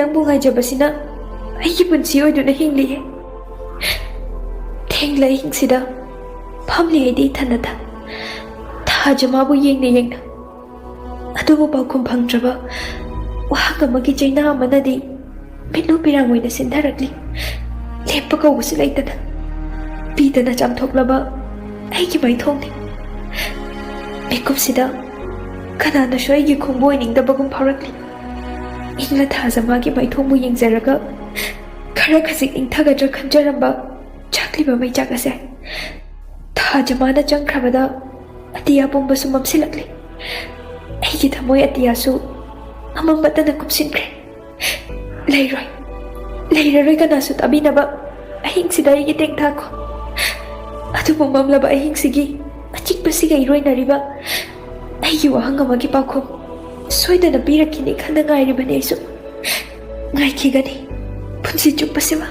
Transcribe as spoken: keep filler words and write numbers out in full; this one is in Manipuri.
ꯅꯪꯕꯨ ꯉꯥꯏꯖꯕꯁꯤꯅ ꯑꯩꯒꯤ ꯄꯨꯟꯁꯤ ꯑꯣꯏꯗꯨꯅ ꯍꯤꯡꯂꯤꯌꯦ꯫ ꯊꯦꯡꯂ ꯑꯍꯤꯡꯁꯤꯗ ꯐꯝꯂꯤ ꯑꯩꯗꯤ ꯏꯊꯟꯗꯇ, ꯊꯥꯖ ꯃꯥꯕꯨ ꯌꯦꯡꯅ ꯌꯦꯡꯅ꯫ ꯑꯗꯨꯕꯨ ꯄꯥꯎꯈꯨꯝ ꯐꯪꯗ꯭ꯔꯕ ꯋꯥꯍꯪ ꯑꯃꯒꯤ ꯆꯩꯅꯥ ꯑꯃꯅꯗꯤ ꯃꯤꯠꯂꯨ ꯄꯤꯔꯥꯡ ꯑꯣꯏꯅ ꯁꯤꯟꯊꯔꯛꯂꯤ꯫ ꯂꯦꯞꯄ ꯀꯧꯕꯁꯨ ꯂꯩꯇꯅ ꯄꯤꯗꯅ ꯆꯥꯝꯊꯣꯛꯂꯕ ꯑꯩꯒꯤ ꯃꯥꯏꯊꯣꯡꯅꯤ꯫ ꯃꯤꯀꯨꯞꯁꯤꯗ ꯀꯅꯥꯅꯁꯨ ꯑꯩꯒꯤ ꯈꯣꯡꯕꯨ ꯑꯣꯏꯅꯤꯡꯗꯕꯒꯨꯝ ꯐꯥꯎꯔꯛꯂꯤ꯫ ꯏꯪꯂ ꯊꯥꯖ ꯃꯥꯒꯤ ꯃꯥꯏꯊꯣꯡꯕꯨ ꯌꯦꯡꯖꯔꯒ ꯈꯔ ꯈꯖꯤꯛ ꯏꯪꯊꯒꯗ꯭ꯔꯥ ꯈꯟꯖꯔꯝꯕ ꯆꯥꯛꯂꯤꯕ ꯃꯩꯆꯥꯛ ꯑꯁꯦ ꯊꯥꯖ ꯃꯥꯅ ꯆꯪꯈ꯭ꯔꯕꯗ ꯑꯇꯤꯌꯥ ꯄꯨꯝꯕꯁꯨ ꯃꯝꯁꯤꯜꯂꯛꯂꯤ꯫ ꯑꯩꯒꯤ ꯊꯃꯣꯏ ꯑꯇꯤꯌꯥꯁꯨ ꯑꯃꯝꯕꯇꯅ ꯀꯨꯞꯁꯤꯟꯈ꯭ꯔꯦ꯫ ꯂꯩꯔꯣꯏ, ꯂꯩꯔꯔꯣꯏ ꯀꯅꯥꯁꯨ ꯇꯥꯕꯤꯅꯕ꯫ ꯑꯍꯤꯡꯁꯤꯗ ꯑꯩꯒꯤ ꯇꯦꯡꯊꯥꯈꯣ꯫ ꯑꯗꯨꯕꯨ ꯃꯝꯂꯕ ꯑꯍꯤꯡꯁꯤꯒꯤ ꯑꯆꯤꯛꯄꯁꯤꯒ ꯏꯔꯣꯏꯅꯔꯤꯕ ꯑꯩꯒꯤ ꯋꯥꯍꯪ ꯑꯃꯒꯤ ꯄꯥꯎꯈꯨꯝ ꯁꯣꯏꯗꯅ ꯄꯤꯔꯛꯈꯤꯅꯤ ꯈꯟꯅ ꯉꯥꯏꯔꯤꯕꯅꯤ ꯑꯩꯁꯨ꯫ ꯉꯥꯏꯈꯤꯒꯅꯤ ꯄꯨꯟꯁꯤ ꯆꯨꯞꯄꯁꯤꯃ꯫